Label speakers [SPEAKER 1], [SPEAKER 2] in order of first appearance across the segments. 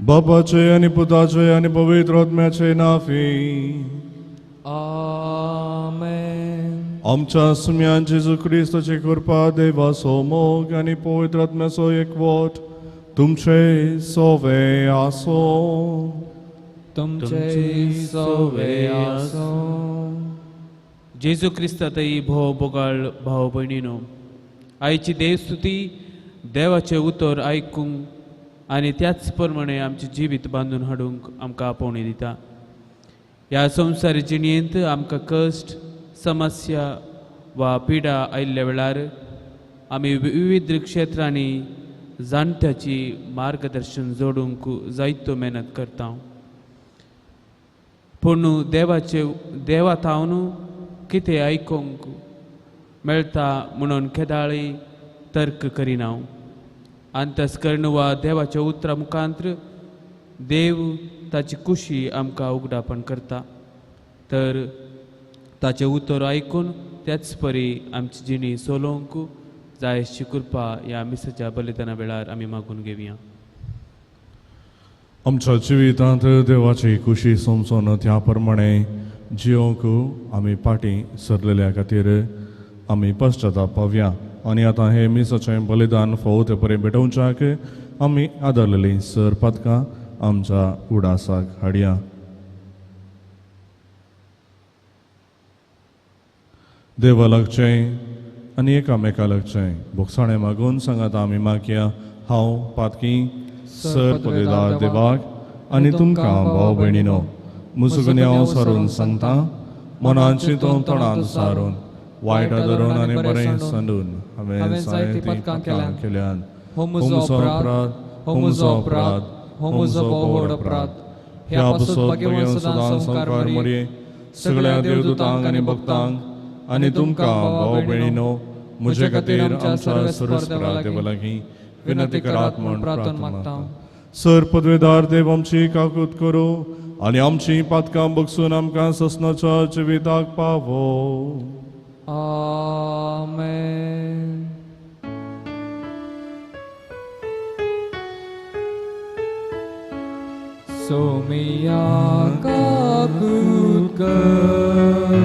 [SPEAKER 1] बापाचे आनी पुताचे आनी पवित्र आत्म्याचे नाफी
[SPEAKER 2] आमेन।
[SPEAKER 1] आमच्या सुम्यान जेजू क्रिस्ताची कृपा, देवाचो मोग आनी पवित्र आत्म्याचो एकवट तुमचे सोवे आसो।
[SPEAKER 2] तुमचे सोवे आसो।
[SPEAKER 3] जेजू क्रिस्तातई भोव बोगाळ भाव भयणीनो, आयची देवस्तुती देवाचें उतर आयकूंक आनी त्याच प्रमाणे आमचें जिवीत बांदून हाडूंक आमकां आपोवणी दिता। ह्या संवसारी जिणेंत आमकां कश्ट, समस्या वा पिडा आयिल्ल्या वेळार आमी विविध क्षेत्रांनी जाणट्याची मार्गदर्शन जोडूंक जायतो मेहनत करता, पूण देवाचे देवा थावन कितें आयकूंक मेळटा म्हणून केदाळी तर्क करिना। अंतस्कर्ण वा देवाच्या उतरा मुखांत्र देव ताची कुशी आमकां उगडापण करता, तर ताचें उतर आयकून त्याच परी आमची जिणी सोलोवंक जाय अशी कृपा ह्या मिसाच्या बलिदाना वेळार आमी मागून घेवया।
[SPEAKER 1] आमच्या जिवितांत देवाची कुशी समजून त्या प्रमाणे जियोंक आमी फाटीं सरलेल्या खातीर आमी पश्चाताप पावया आनी आतां हे मिसाचें बलिदान फावो ते परी भेटोवच्याक आमी आदारलेलीं सर पातकां आमच्या उडासाक हाडया। देवा लागचें आनी एकामेका लागचें भोगसाणें मागून सांगात आमी मागया। हांव पातकी सर पदेदार देवाक आनी तुमकां भाव भयणीनो मुसुगन्यांव सारून सांगता, मनान चिंतून तोंडान सारून वायट धरून आनी बरें सांडून हांवें जायतीं पातकां केल्यान। हो म्हजो अपराध, हो म्हजो अपराध, हो म्हजो भोव व्हड अपराध। ह्या पासत भाग्यवान सदां संवकार मरये सगळ्या देवदूतांक आनी भक्तांक आनी तुमकां भाव भयणीनो म्हजे खातीर आमच्या सर्वेस्परा देवा लागीं विनंती करात म्हूण प्रार्थना मागता। सर पदवेदार देव आमची काकूत करूं आनी आमची पातकां बगसून आमकां ससनाच्या जिविताक पावो।
[SPEAKER 2] आमेन। सोमिया काकूत कर,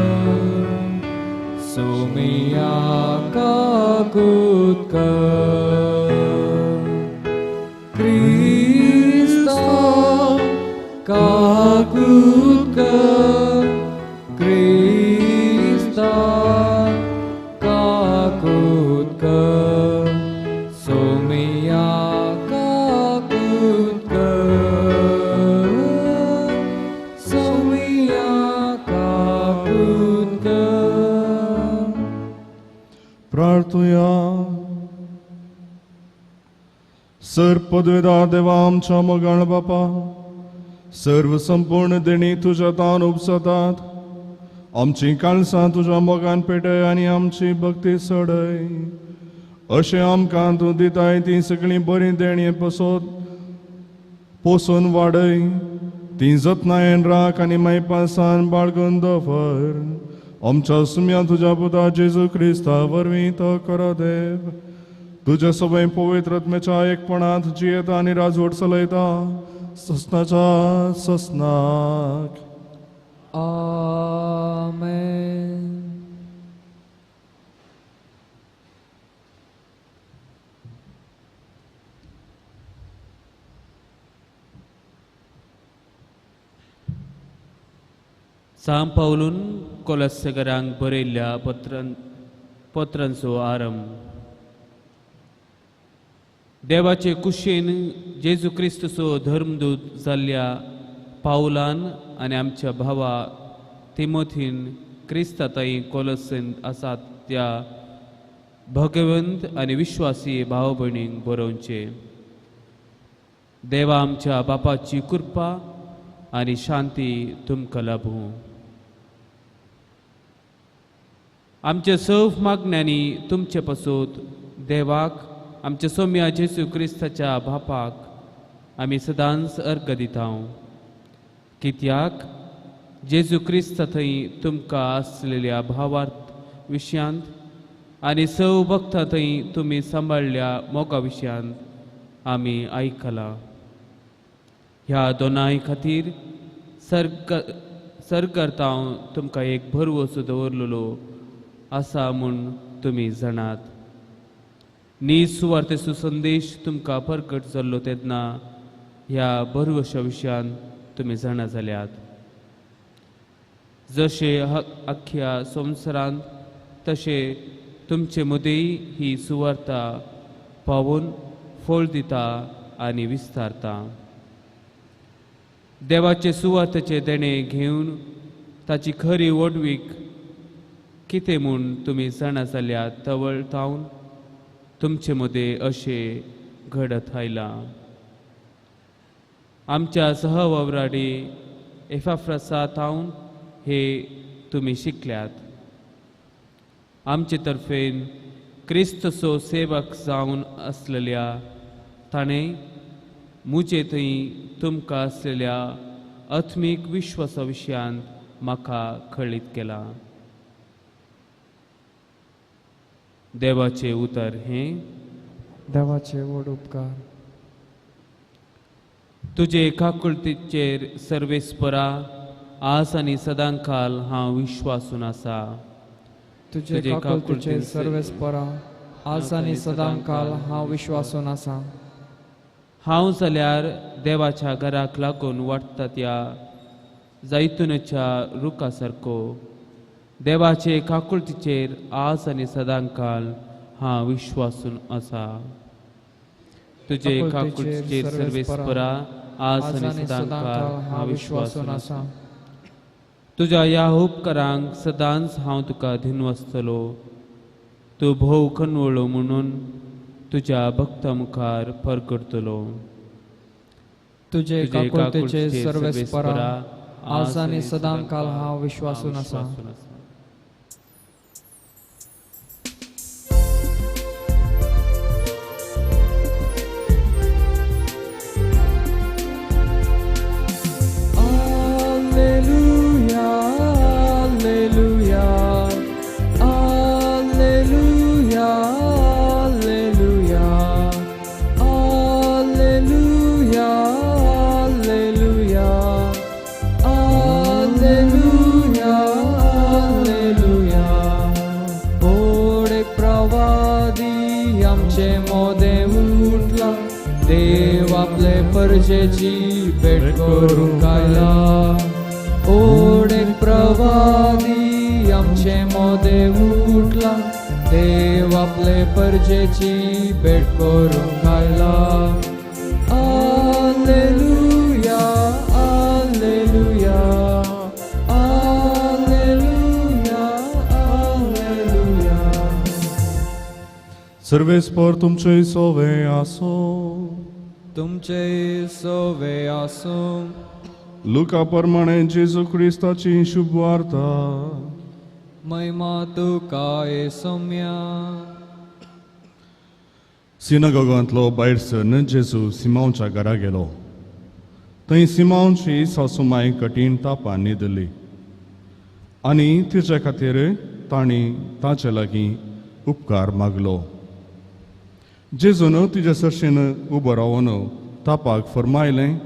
[SPEAKER 2] सोमिया काकूत कर, क्रिस्ता काकूत कर, क्रिस्ता काकूत कर, सोमिया काकूत कर, सोमिया काकूत कर।
[SPEAKER 1] प्रार्थुया। सर पदवेदार देवा आमच्या मोगाळ बापा, सर्व संपूर्ण देणी तुज्या तान उपसतात, आमची काळसां तुज्या मोगान पेटय आनी आमची भक्ती सडय। अशें आमकां तूं दिताय तीं सगळीं बरीं देणी पसोत पोसून वाडय, तीं जतनायेन राख आनी मायपासान बाळगून दवर। आमच्या सुम्या तुज्या पुता जेजू क्रिस्ता वरवीं तो करो देव, तुज्या सगळें पवित्र आत्म्याच्या एकपणांत जियेता आनी राजवट चलयता ससनाच्या ससनाक।
[SPEAKER 2] आमेन।
[SPEAKER 3] सांव पावलून कोलस्सेकरांक बरयल्ल्या पत्रांचो आरंभ। देवाचे कुशीन जेजू क्रिस्तचो धर्मदूत जाल्ल्या पावलान आनी आमच्या भावा तिमोथीन क्रिस्ताताई कोलसेंत आसात त्या भगवंत आनी विश्वासी भाव भयणींक बरोवचें। देवा आमच्या बापाची कृपा आनी शांती तुमकां लाभूं। आमच्या सव मागण्यांनी तुमचे पासत देवाक आमच्या सोम्या जेजू क्रिस्ताच्या बापाक आमी सदांच अर्घ दिता, कित्याक जेजू क्रिस्त थंय तुमकां आसलेल्या भावार्थ विशयांत आनी सव भक्ता थंय तुमी सांबाळ्ळ्या मोगा विशयांत आमी आयकलां। ह्या दोनाय खातीर सरकर्तांव तुमकां एक भरवसो दवरलेलो आसा म्हूण तुमी जाणात. नीज सुवार्तेचो संदेश तुमकां परगट जाल्लो तेन्ना ह्या भरवशा विशयान तुमी जाणा जाल्यात. जशें अख्ख्या संवसारांत तशें तुमचे मदीं ही सुवार्ता पावून फळ दिता आनी विस्तारता. देवाचे सुवार्तेचें देणें घेवन ताची खरी व्हडवीक कितें म्हूण तुमी जाणा जाल्यात तवळ तावन तुमचे मदें अशें घडत आयलां. आमच्या सहवावराडी एफाफ्रसा थावन हे तुमी शिकल्यात. आमचे तर्फेन क्रिस्तचो सेवक जावन आसलेल्या ताणें म्हजे थंय तुमकां आसलेल्या आत्मीक विश्वासा विशयांत म्हाका कळीत केलां. देवाचें उतर हें.
[SPEAKER 2] देवाचे व्हड उपकार.
[SPEAKER 3] तुजे काकुळतीचेर सर्वेस्परा आज आनी सदांकाल हांव विश्वासून आसा.
[SPEAKER 2] तुजे काकुळतीचेर सर्वेस्परा आज आनी सदांकाल हांव विश्वासून आसा.
[SPEAKER 3] हांव जाल्यार देवाच्या घराक लागून वाडटा त्या जैतुनाच्या रुखा सारको देवाचे काकुळतीचेर आज आनी सदांकाल हांव विश्वासून आसा. तुजे काकुळतीचेर सर्वेस्परा आज आनी सदांकाल हांव विश्वासून आसा. तुज्या ह्या उपकारांक सदांच हांव तुका दिनवासतलो. तूं भोव कनवळो म्हणून तुज्या भक्ता मुखार परगटतलो.
[SPEAKER 2] तुजे काकुळतीचेर सर्वेस्परा आज आनी सदांकाल हांव विश्वासून आसा. परजेची भेट करूंक आयला. ओड एक प्रवादी आमचे मोदे उठला. देव आपले परजेची भेट करूंक आयला. आलेलुया आलेलुया आलेलुया आलेलुया.
[SPEAKER 1] सर्वेस्पर तुमचे सोवे आसो.
[SPEAKER 2] तुमचे सोवे आसूं.
[SPEAKER 1] लुका प्रमाणे जेजू क्रिस्ताची शुभवार्ता.
[SPEAKER 2] महिमा तुका येसोम्या.
[SPEAKER 1] सिनागोगांतलो भायर सरन जेजू सिमांवच्या घरा गेलो. थंय सिमांवची सासुमाय कठीण तापान न्हिदली आनी तिचे खातीर तांणी ताचे लागीं उपकार मागलो. जेजून तिजे सरशीन उबो रावन तापाक फर्मायलें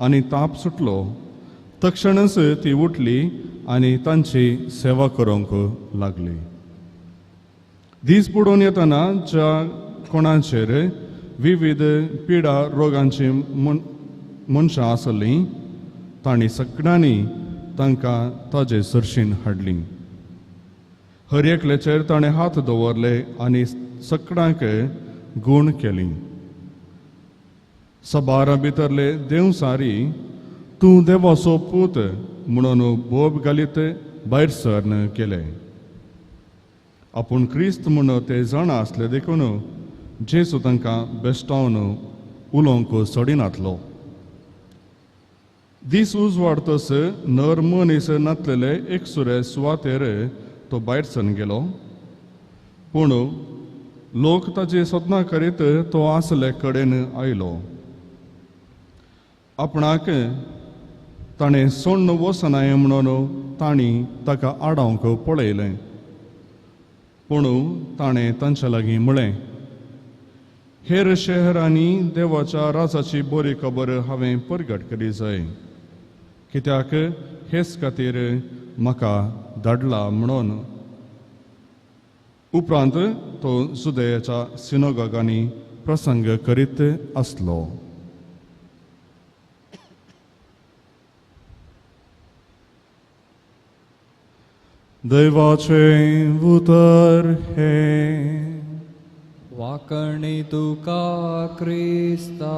[SPEAKER 1] आनी ताप सुटलो. तक्षणच ती उठली आनी तांची सेवा करूंक लागली. दीस बुडोवन येतना ज्या कोणाचेर विविध पिडा रोगांची मनशां आसलीं तांणी सगळ्यांनी तांकां ताजे सरशीन हाडलीं. हर एकल्याचेर ताणें हात दवरले आनी सगळ्यांक गूण केली. सबारा भितरले देवसारी तूं देवाचो पूत म्हणून बोब घालीत भायर सरन केले. आपूण क्रिस्त म्हूण ते जाणा आसले देखून जेजू तांकां बेश्टावन उलोवंक सोडिनातलो. दीस उजवाडतस नर मनीस नातलेले एकसुरे सुवातेर तो भायर सरन गेलो. पूण लोक ताची सपनां करीत तो आसले कडेन आयलो. आपणाक ताणें सोण्ण वचनाय म्हणून तांणी ताका आडावंक पळयलें. पूण ताणें तांच्या लागीं म्हळें, हेर शहरांनी देवाच्या राजाची बरी खबर हांवें परगट करी जाय, कित्याक हेच खातीर म्हाका धाडला म्हणून। उपरांत तो जुदयाच्या सिनोगागांनी प्रसंग करीत आसलो। देवाचें उतर हें।
[SPEAKER 2] वाकणी तुका क्रिस्ता।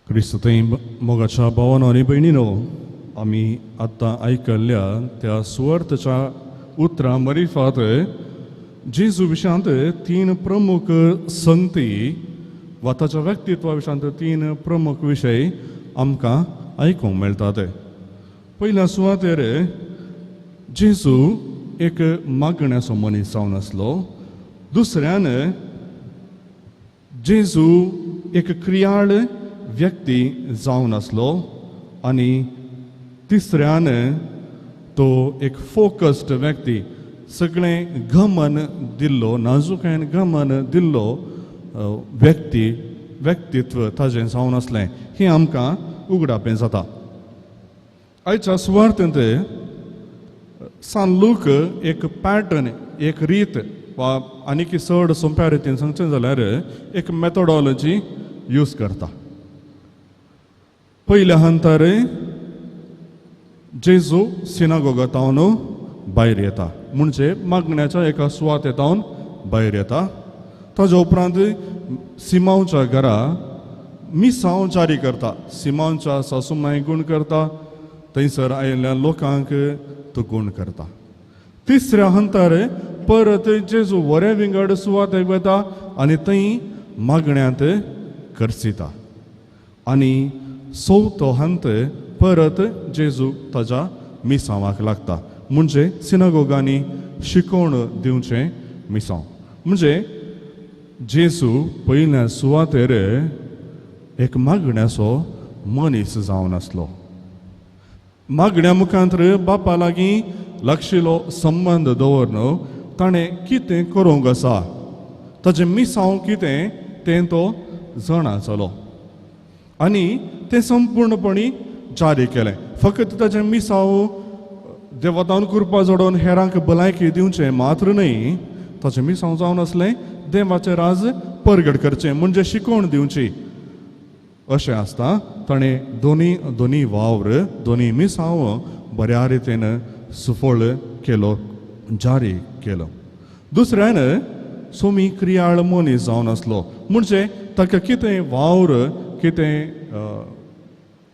[SPEAKER 1] क्रिस्तथंय मोगाच्या भावानो आनी भयणीनो, आमी आतां आयकल्ल्या त्या सुवार्थच्या उतरां मरिफात जेजू विशांत तीन प्रमुख संगती वा ताच्या व्यक्तित्वा विशांत तीन प्रमुख विशय आमकां आयकूंक मेळटात। पयल्या सुवातेर जेजू एक मागण्याचो मनीस जावन आसलो। दुसऱ्यान जेजू एक क्रियाळ व्यक्ती जावन आसलो आनी तिसऱ्यान तो एक फोकस्ड व्यक्ती, सगळें गमन दिल्लो, नाजूकायेन गमन दिल्लो व्यक्ती, व्यक्तित्व ताजें जावन आसलें। हें आमकां उगडापें जाता। आयच्या सुवार्थेंत सान लूक एक पॅटर्न, एक रीत वा आनीक चड सोंप्या रितीन सांगचें जाल्यार एक मेथोडॉलॉजी यूज करता। पयल्या हंतार जेजू सिनागोगांतावन भायर येता, म्हणजे मागण्याच्या एका सुवातेतावन भायर येता। ताज्या उपरांत सिमांवच्या घरा मिसांव जारी करता, सिमांवच्या सासुमाय गूण करता, थंयसर आयिल्ल्या लोकांक तो गूण करता। तिसऱ्या हंतार परत जेजू वरे विंगड सुवातेक वता आनी थंय मागण्यांत करसिता आनी चवथो हंत परत जेजू ताज्या मिसांवाक लागता, म्हणजे सिनागोगांनी शिकोवण दिवचें मिसांव। म्हणजे जेजू पयल्या सुवातेर एक मागण्याचो मनीस जावन आसलो। मागण्या मुखांतर बापा लागीं लागशिल्लो संबंद दवरन ताणें कितें करूंक आसा, ताजें मिसांव कितें तें तो जाणा जालो आनी तें संपूर्णपणी जारी केलें। फकत ताजें मिसांव देवतान कृपा जोडोवन हेरांक भलायकी दिवचें मात्र न्हय, ताजें मिसांव जावन आसलें देवाचें राज परगट करचें, म्हणजे शिकोवण दिवची अशें आसता। ताणें दोनी दोनी वावर, दोनी मिसांव बऱ्या रितीन सुफळ केलो, जारी केलो। दुसऱ्यान सोमी क्रियाळ मनीस जावन आसलो, म्हणजे ताका कितें वावर, कितें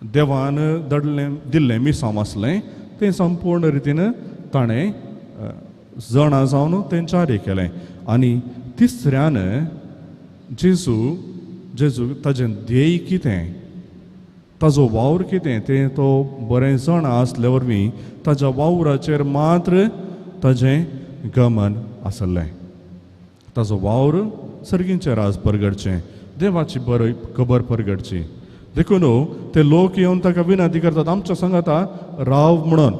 [SPEAKER 1] देवान दडलें दिल्लें मिसांव आसलें तें संपूर्ण रितीन ताणें जाणा जावन तें जारी केलें। आनी तिसऱ्यान जेजू जेजू ताजें ध्येय कितें, ताजो वावर कितें तें तो बरें जाणा आसले वरवीं ताज्या वावराचेर मात्र ताजें गमन आसलें। ताजो वावर सर्गींचें राज परगडचें, देवाची बरी खबर परगडची। देखून ते लोक येवन ताका विनंती करतात, आमच्या सांगाता राव म्हणून।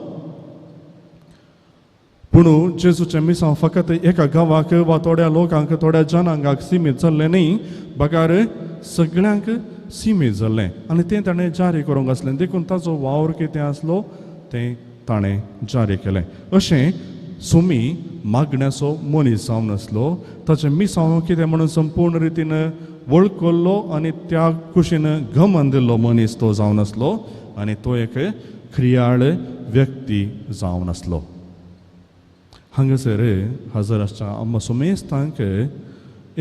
[SPEAKER 1] पूण जेजूचें मिसांव फकत एका गांवाक वा थोड्या लोकांक, थोड्या जनांगाक सिमीत जाल्लें न्ही, बगार सगळ्यांक सिमीत जाल्लें आनी तें ताणें जारी करूंक आसलें। देखून ताजो वावर कितें आसलो तें ताणें जारी केलें। अशें सुमी मागण्याचो मनीस जावन आसलो, ताचें मिसांव कितें म्हणून संपूर्ण रितीन वळखल्लो आनी त्या कुशीन गमन दिल्लो मनीस तो जावन आसलो आनी तो एक क्रियाळ व्यक्ती जावन आसलो। हांगासर हजर आसच्या आमकां सुमेस्तांक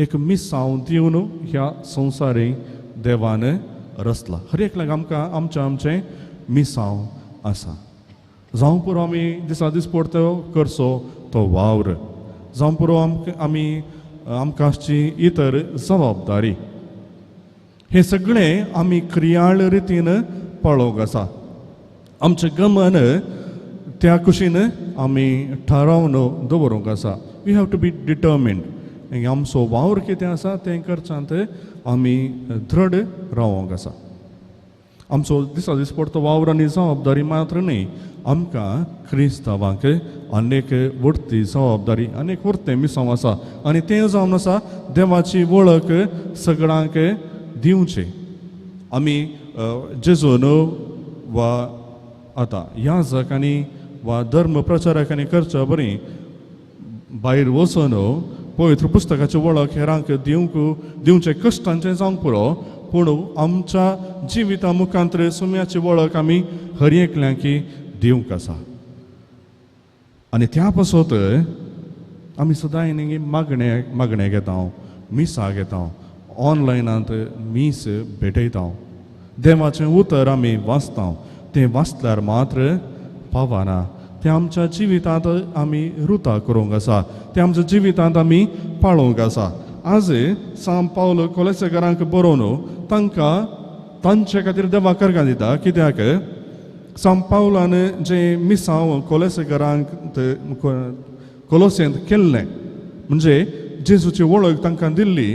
[SPEAKER 1] एक मिसांव दिवन ह्या संवसारी देवान रचला। हर एकल्याक आमकां आमचें आमचें मिसांव आसा। जावं पुरो आमी दिसा दीस पडतो करचो तो वावर, जावं पुरो आमकां आमी आमकां आसची इतर जबाबदारी, हें सगळें आमी क्रियाळ रितीन पळोवंक आसा। आमचें गमन त्या कुशीन आमी थारावन दवरूंक आसा। We have to be determined. आमचो वावर कितें आसा तें करच्यांत आमी दृढ रावोंक आसा। आमचो दिसा दिसपडतो वावर आनी जबाबदारी मात्र न्हय, आमकां क्रिस्तांवांक अनेक व्हडती जबाबदारी, अनेक व्हडतें मिसांव आसा आनी तें जावन आसा देवाची वळख सगळ्यांक दिवची. आमी जेजून वा आतां याजकांनी वा धर्म प्रचारकांनी करच्या बरी भायर वचून पवित्र पुस्तकाची वळख हेरांक दिवंक दिवचें कश्टांचें जावंक पुरो, पूण आमच्या जिविता मुखांतर सुम्याची वळख आमी हर एकल्यांकी दिवंक आसा. आनी त्या पासत आमी सदांय न्ही मागणें घेता, मिसां घेता, ऑनलायनांत मीस भेटयता, देवाचें उतर आमी वाचता. तें वाचल्यार मात्र पावना, तें आमच्या जिवितांत आमी रुता करूंक आसा, तें आमच्या जिवितांत आमी पाळोवंक आसा. आज सांत पावल कोलेसेकारांक बरोवन तांकां तांचे खातीर देवा करगां दिता. कित्याक सांत पावलान जें मिसांव कोलेसेकारांक कोलोसेंत केल्लें, म्हणजे जेजूची वळख तांकां दिल्ली,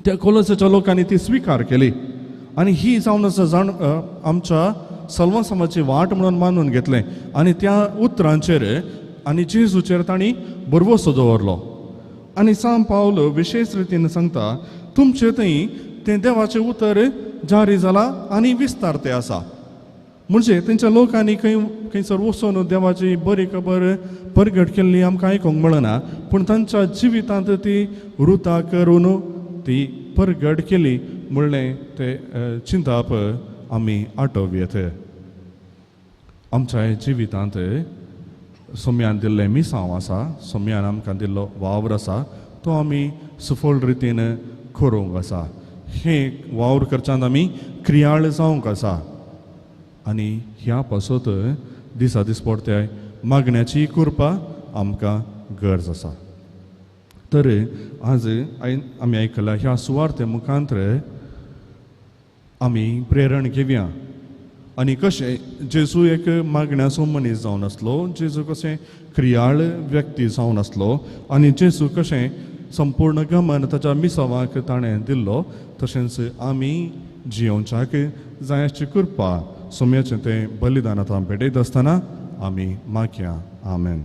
[SPEAKER 1] त्या कोलोसेच्या लोकांनी ती स्विकार केली आनी ही जावन आसा जाण आमच्या सल्वासामाची वाट म्हणून मानून घेतलें आनी त्या उतरांचेर आनी जेजूचेर तांणी भरवसो दवरलो. आनी सांत पावल विशेश रितीन सांगता, तुमचे थंय तें देवाचें उतर जारी जालां आनी विस्तार तें आसा. म्हणजे तेंच्या लोकांनी खंय खंयसर वचून देवाची बरी खबर परगट केल्ली आमकां आयकूंक मेळना, पूण तांच्या जिवितांत ती रुता करून ती परगट केली म्हणलें तें चिंताप आमी आठोवयेत. आमच्या जिवितांत सोम्यान दिल्लें मिसांव आसा, सोम्यान आमकां दिल्लो वावर आसा, तो आमी सफळ रितीन करूंक आसा. हें वावर करच्यांत आमी क्रियाळ जावंक आसा आनी ह्या पासत दिसा दिसपडते मागण्याची कृपा आमकां गरज आसा. तर आज आमी आयकला ह्या सुवार्ते मुखांतर आमी प्रेरण घेवया आनी कशें जेजू एक मागण्याचो मनीस जावन आसलो, जेजू कशें क्रियाळ व्यक्ती जावन आसलो आनी जेजू कशें संपूर्ण गमन ताच्या मिसावाक ताणें दिल्लो, तशेंच आमी जियोवच्याक जाय अशी कृपा सोम्याचें तें बलिदान आतां भेटयत आसतना आमी मागया. आमेन.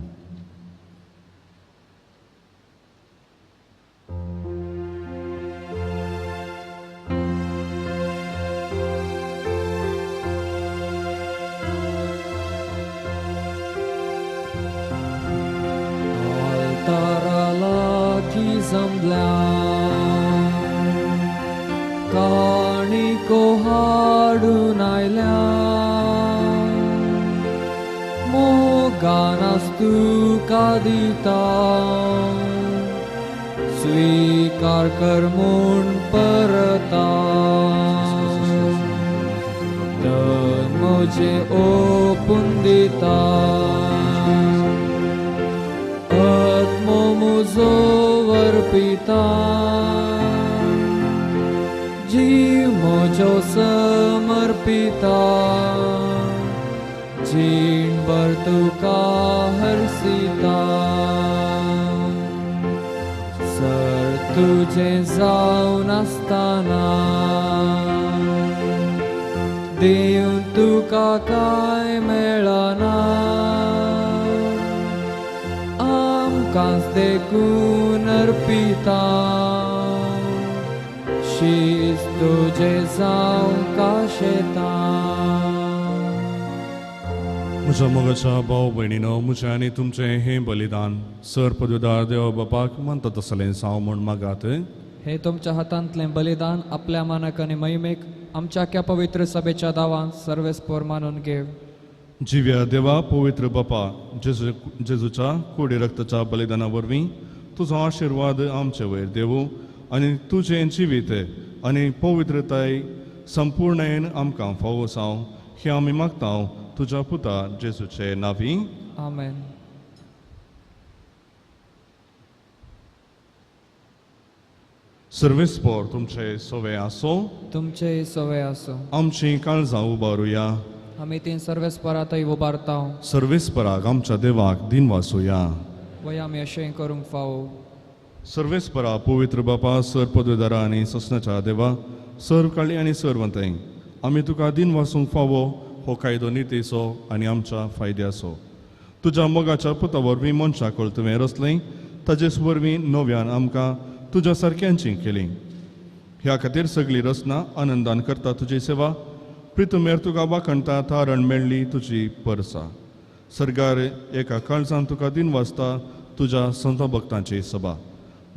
[SPEAKER 2] काणिको हाडून आयल्या मोगान तुका दिता, स्वीकार कर म्हूण परता, तन म्हजें ओपून दिता, आत्मो म्हजो अर्पिता, जीव म्हजो समर्पिता, जीणभर तुका हरसिता, सर तुजें जावन आसतना दिवन तुका कांय मेळना, आमकांच देखून अर्पिता, शीस तुजें जावंक आशेता.
[SPEAKER 1] म्हज्या मोगाच्या भाव भयणीनो, म्हजें आनी तुमचें हें बलिदान सर पदवीदार देव बापाक मानता तसलें जावं म्हूण मागात.
[SPEAKER 2] हे तुमच्या हातांतलें बलिदान आपल्या मानक आनी महिमेक आमच्या क्या पवित्र सभेच्या दावान सर्वेस्पोर मानून घेव.
[SPEAKER 1] जिव्या देवा पवित्र बापा, जेजू जेजूच्या कोडी रक्ताच्या बलिदाना वरवीं तुजो आशिर्वाद आमचे वयर देवू आनी तुजें जिवीत आनी पवित्रताय संपूर्णेन आमकां फावो जावं हें आमी मागता तुज्या पुता जेजूचे नांवी.
[SPEAKER 2] आमेन.
[SPEAKER 1] सर्वेस्पोर तुमचे सवे आसो,
[SPEAKER 2] तुमचे सवे आसो.
[SPEAKER 1] आमची काळजां उबारुया,
[SPEAKER 2] आमी तीन सर्वेस्परातय उबारता.
[SPEAKER 1] सर्वेस्पराक आमच्या देवाक दिन वासुया,
[SPEAKER 2] वय आमी अशें करूंक फावो.
[SPEAKER 1] सर्वेस्परा पवित्र बापा, सर पदवीदारा आनी ससनाच्या देवा, सर काळी आनी सरवंतय, आमी तुका दिन वासूंक फावो हो कायदो नितीचो आनी आमच्या फायद्याचो. तुज्या मोगाच्या पुता वरवीं मनशाक तुवें रचलें, ताजेच वरवीं नव्यान आमकां तुज्या सारक्यांची केली. ह्या खातीर सगळी रचना आनंदान करता तुजी सेवा. प्रितुमेर तुका वाखणटा तारण मेळ्ळी तुजी परसा. सरकार एका काळजान तुका दिन वाचता तुज्या संत भक्तांची सभा.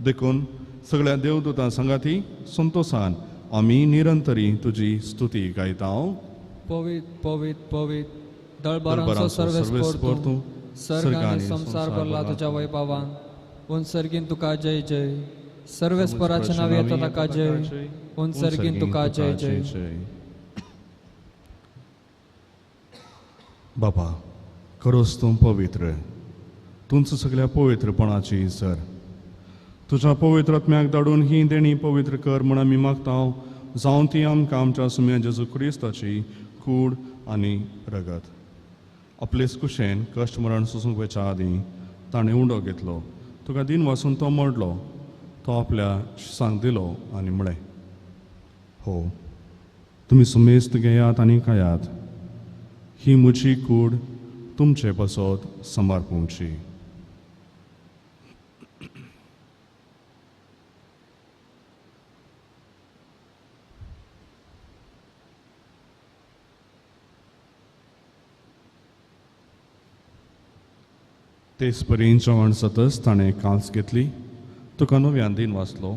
[SPEAKER 1] देखून सगळ्या देवदूतां सांगाती संतोसान आमी निरंतरी तुजी स्तुती गायता.
[SPEAKER 2] पवित पवित पवित दळभरांचो सर्वेस्पर तूं, सर्ग आनी संवसार भरला तुज्या वैभवान. उनसर्गीन तुका जय जय. सर्वेस्पराच्या नांव येता ताका जय. उनसर्गीन तुका जय जय.
[SPEAKER 1] बाबा खरोच तूं पवित्र, तुमचं सगळ्या पवित्रपणाची सर. तुज्या पवित्र आत्म्याक धाडून ही देणी पवित्र कर म्हूण आमी मागता, जावन ती आमकां आमच्या सुम्या जेजू क्रिस्ताची कूड आनी रगत. आपलेच कुशेन कश्ट मरण सोसूंक वयच्या आदीं ताणें उंडो घेतलो, तुका दिन वासून तो मोडलो, तो आपल्या शिसांक दिलो आनी म्हळें, हो तुमी सुमेस्त घेयात आनी खायात, ही म्हजी कूड तुमचे पासत समर्पूंची. तेच परी जेवण जातच ताणें कांच घेतली, तुका नव्यान दिन वाचलो,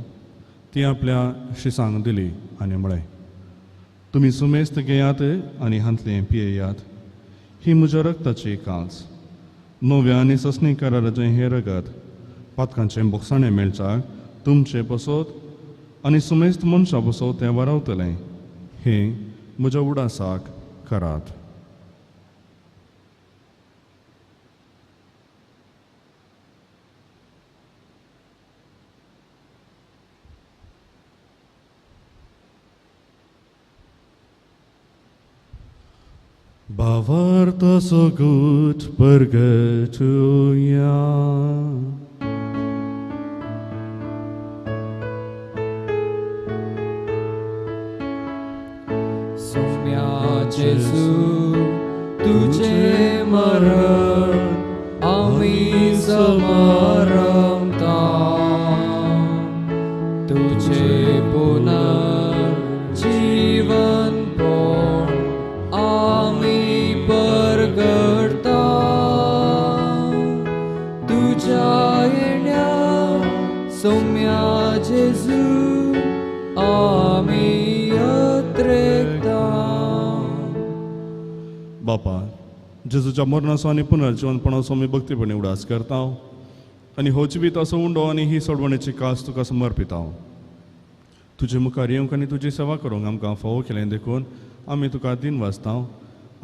[SPEAKER 1] ती आपल्या शिसांक दिली आनी म्हळें, तुमी सुमेस्त घेयात आनी हांतलें पियेयात, ही म्हज्या रगताची कांच, नव्या आनी ससणी कराराचें हें रगत पातकांचें बोगसाणें मेळच्याक तुमचें पसत आनी सुमेस्त मनशां पसत तें वारावतलें. हें म्हज्या उडासाक करात. भावार्थ सगूट परगटुया.
[SPEAKER 2] सोम्या जेजू तुझे मरण आमी समारंभता, तुझे पुनर्जीवन आमी परगटता, तुझ्या येण्या सोम्या जेजू आमी अत्रेकता.
[SPEAKER 1] बापा, जेजूच्या मरणाचो आनी पुनर्जीवनपणाचो आमी भक्तीपणी उडास करता आनी हो जिविताचो उंडो आनी ही सोडवणेची कास तुका समर्पिता. तुजे मुखार येवंक आनी तुजी सेवा करूंक आमकां फावो केलें देखून आमी तुका दिन वाचता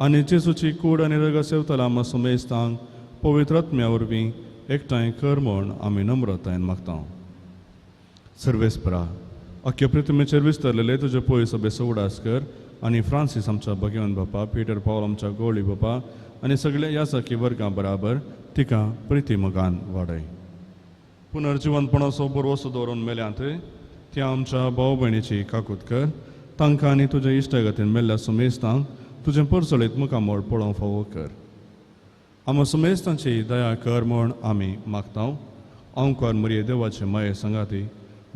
[SPEAKER 1] आनी जेजूची कूड आनी रगत सेवतला आमकां सुमेस्तांक पवित्र आत्म्या वरवीं एकठांय कर म्हूण आमी नम्रतायेन मागता. सर्वेस्परा, अख्खे प्रतिमेचेर विस्तारलेले तुजे पय सभेचो उडास कर आनी फ्रांसीस आमच्या भगवान बापा, पीटर पावल आमच्या गोळी बापा आनी सगळे यासकी वर्गां बराबर तिका प्रिती मोगान वाडय. पुनर्जिवनपणाचो बरवसो दवरून मेल्यांत त्या आमच्या भाव भयणीची काकूत कर, तांकां आनी तुज्या इश्टागतीन मेल्ल्या सुमेस्तांक तुजें परसळीत मुखामळ पळोवंक फावो कर. आमकां सुमेस्तांची दया कर म्हूण आमी मागता. अंकार मरिये देवाचे माये सांगाती,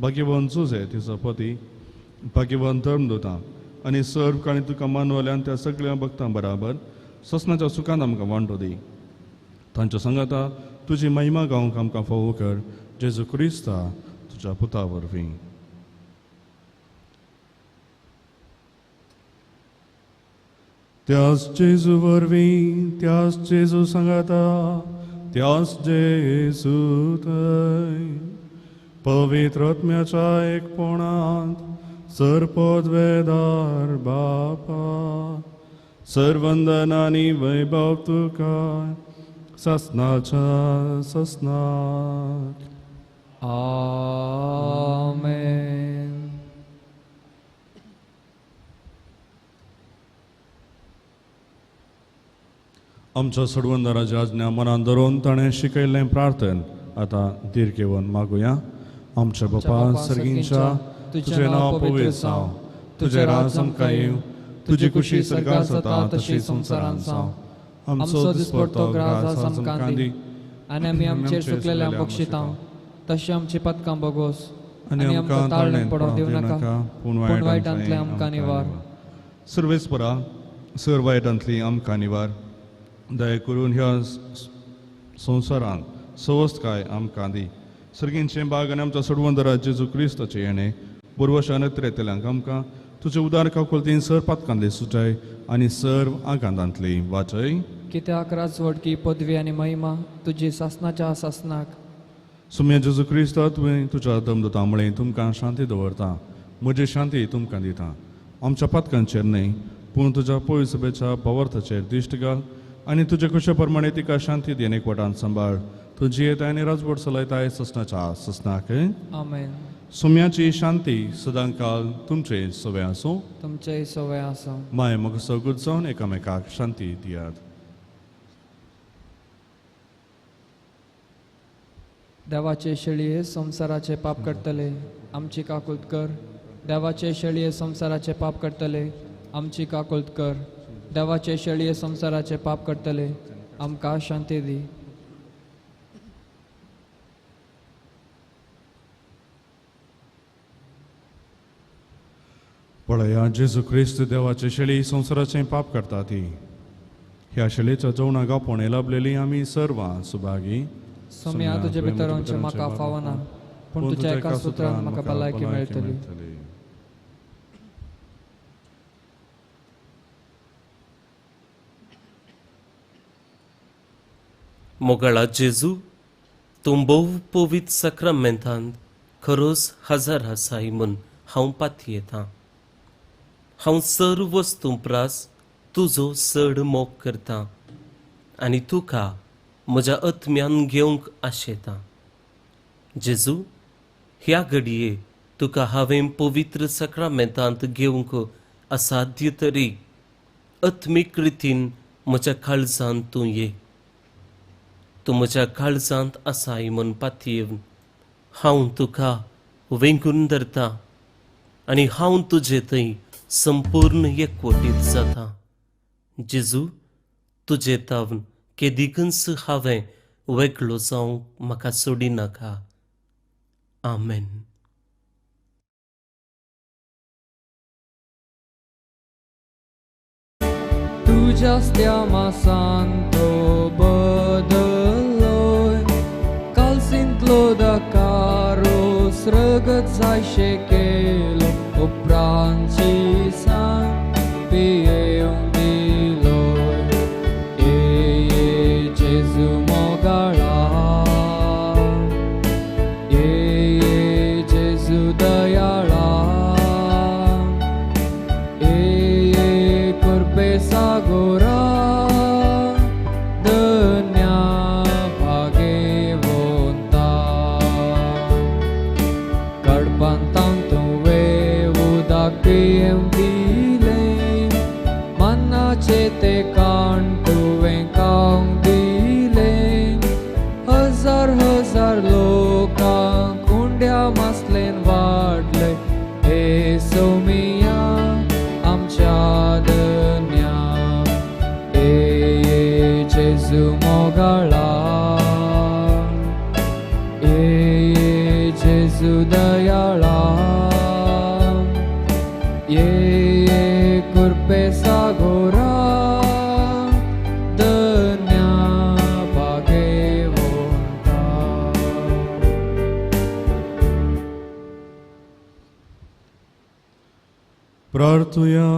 [SPEAKER 1] भाग्यवंत जुजे तिचो पती, भाग्यवंत धर्मदूतां आनी सर्व काणी तुका मानवल्यान त्या सगळ्या भक्तां बराबर ससनाच्या सुखान आमकां वांटो दी. तांच्या सांगाता तुजी महिमा गावंक आमकां फावो कर, जेजू क्रिस्ता तुज्या पुता वरवीं. त्याच जेजू वरवीं, त्याच जेजू सांगाता, त्याच जेजू थंय पवित्र आत्म्याच्या एकपणांत सर्पद्वेदार बापा, सर्वंदनानी वैभव तुका ससनाच्या ससनाक.
[SPEAKER 2] आमेन.
[SPEAKER 1] आमच्या सोडवणदाराच्या आज्ञा मनान धरून ताणें शिकयल्लें प्रार्थन आतां धीर घेवन मागुया. आमच्या बापा सर्गींच्या, तुजें नांव पवित्र जावं, तुजें राज आमकां येवं, तुजी खुशी सरकार जाता तशी संवसारांत जावं.
[SPEAKER 2] आमचो दिसपडतो ग्रास आमकां दी आनी आमी आमचेर चुकलेल्यांक बक्षिता तशें आमची पदकां बगोस आनी आमकां ताळणेंत पडोवंक दिवं नाका, पूण वायटांतलें आमकां निवार.
[SPEAKER 1] सर्वेस्परा सर वायटांतली आमकां निवार. दया करून ह्या संवसारांत सवस्तकाय आमकां दी. सर्गींचें बाग आनी आमच्या सोडवंदरा जेजू क्रिस्ताचें येणें बरवशान त्रेतल्यांक आमकां तुजे उदार काकुळतीन सर पातकांतली सुटाय आनी सर्व आकांतांतली वाचय.
[SPEAKER 2] कित्याक राजवटकी पदवी आनी महिमा तुजी सासनाच्या सासनाक.
[SPEAKER 1] सुम्या जेजू क्रिस्ता तुवें तुज्या दमदुता म्हळें तुमकां शांती दवरता, म्हजी शांती तुमकां दिता. आमच्या पातकांचेर न्हय पूण तुज्या पयस सभेच्या भावार्थाचेर दिश्ट घाल आनी तुजे खुशे प्रमाणे तिका शांती दी आनी एकवटान सांबाळ. तूं जियेताय आनी राजवट चलयताय ससनाच्या ससनाक.
[SPEAKER 2] आमेन.
[SPEAKER 1] सुम्याची शांती सदांकाल तुमचे सवे आसूं.
[SPEAKER 2] तुमचे सवे आसूं.
[SPEAKER 1] माय म्हाका सगूत जावन एकामेकाक शांती दियात.
[SPEAKER 2] देवाचे शेळये संवसाराचे पाप करतले आमची काकुळट कर. देवाचे शेळये संवसाराचे पाप करतले आमची काकुळट कर. देवाचे शेळये संवसाराचे पाप करतले आमकां शांती दी.
[SPEAKER 1] पळया जेजू क्रिस्त देवाचे शेळी संवसाराचें पाप करता ती. ह्या शेळीच्या जेवणाक आपोवणें लाभलेली आमी सर्वां सुभागी.
[SPEAKER 2] सोम्या तुजे भितर वचचें म्हाका फावना, पूण तुज्या एका सुत्रान म्हाका भलायकी मेळटली.
[SPEAKER 4] मोगाळा जेजू, तूं भोव पवित्र साक्रामेंतांत खरोच हजार आसाय म्हूण हांव पातयेतां. हांव सर्व वस्तूं प्रास तुजो चड मोग करतां आनी तुका म्हज्या आत्म्यान घेवंक आशेतां. जेजू, ह्या घडये तुका हांवें पवित्र साक्रामेंतांत घेवंक असाध्य तरी आत्मीक रितीन म्हज्या काळजांत तूं ये. तूं म्हज्या काळजांत आसाय म्हूण पातयेवन हांव तुका वेंगून धरता आनी हांव तुजे थंय संपूर्ण एकवटीत जाता. जेजू, तुजे तावन केदिकूच हांवें वेगळो जावंक म्हाका सोडिनाका. आमेन.
[SPEAKER 2] तुज्याच त्या मासान तो बदल्लोय, कालसींतलो दकारोस रगत जायशें केलो, उपरांतची सांग पियेवंक दिलोय. ये जेजू मोगाळा, ये जेजू दयाळा, ये कुर्पे सागोरा धन्या भागेवंता. कडपांतान तुवें उदक पियेवंक दिलें, मनाचें तें काण तुवें खावंक दिलें. हजार हजार लोकांक उंड्या मासलेन वाडले. हे सोमिया आमच्या धन्या, हे जेजू मोगाळा, हे जेजू दयाळा, ये कुर्पे सागोरा धन्या भागेवंता.
[SPEAKER 1] प्रार्थुया.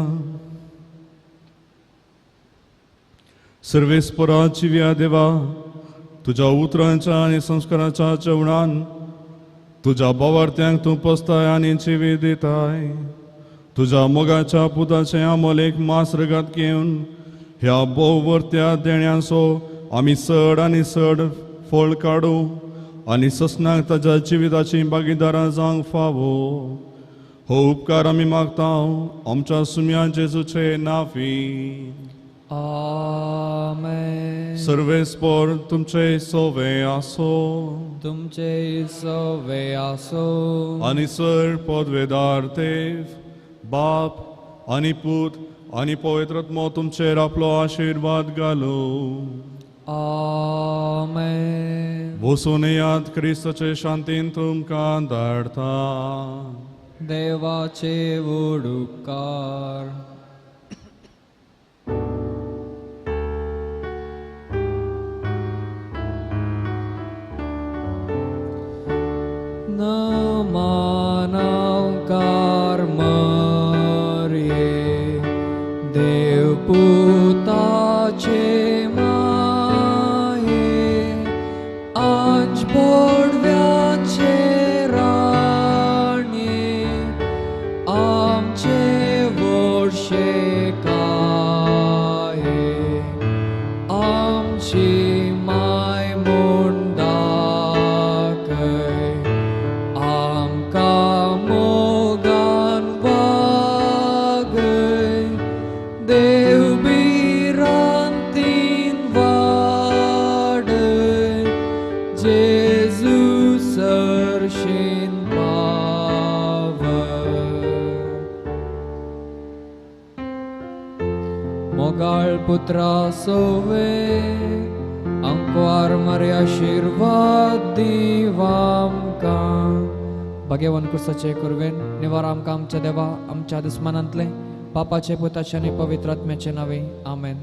[SPEAKER 1] सर्वेस्परा जिव्या देवा, तुज्या उतरांच्या आनी संस्काराच्या जेवणान तुज्या भावार्थ्यांक तूं पोसताय आनी जिवी दिताय. तुज्या मोगाच्या पुताचें आमोलेक मास रगत घेवन ह्या भोववर्त्या देण्यांचो आमी चड आनी चड फळ काडूं आनी ससनाक ताज्या जिविताची भागीदारां जावंक फावो. हो उपकार आमी मागता आमच्या सुम्या जेजूचे नांवी.
[SPEAKER 2] आमेन.
[SPEAKER 1] सर्वेस्पर तुमचे सोवे आसो.
[SPEAKER 2] तुमचे सोवे आसो.
[SPEAKER 1] आनी सर पदवेदार देव बाप आनी पूत आनी पवित्र आत्मो तुमचेर आपलो आशिर्वाद घालूं.
[SPEAKER 2] आमेन.
[SPEAKER 1] वचून येयात, क्रिस्ताचे शांतीन तुमकां धाडटा.
[SPEAKER 2] देवाचे उपकार. नमानावकार मरये देवपुताचे माये आंज बोडव्याचे राणे आमचे वर्षे काये आमची माय म्हूण दाखय आमकां मोगान वागय देव भिरांतीन वाडय जेजू सरशीन पावय. मोगाळ पुत्रा सोवे आंकवार मरे आशिर्वाद दीव आमकां. भाग्यवान कुर्साचे कुरवेन निवार आमकां आमच्या देवा आमच्या दुस्मानांतले बापाचे पुताचे आनी पवित्र आत्म्याचे नांवे. आमेन.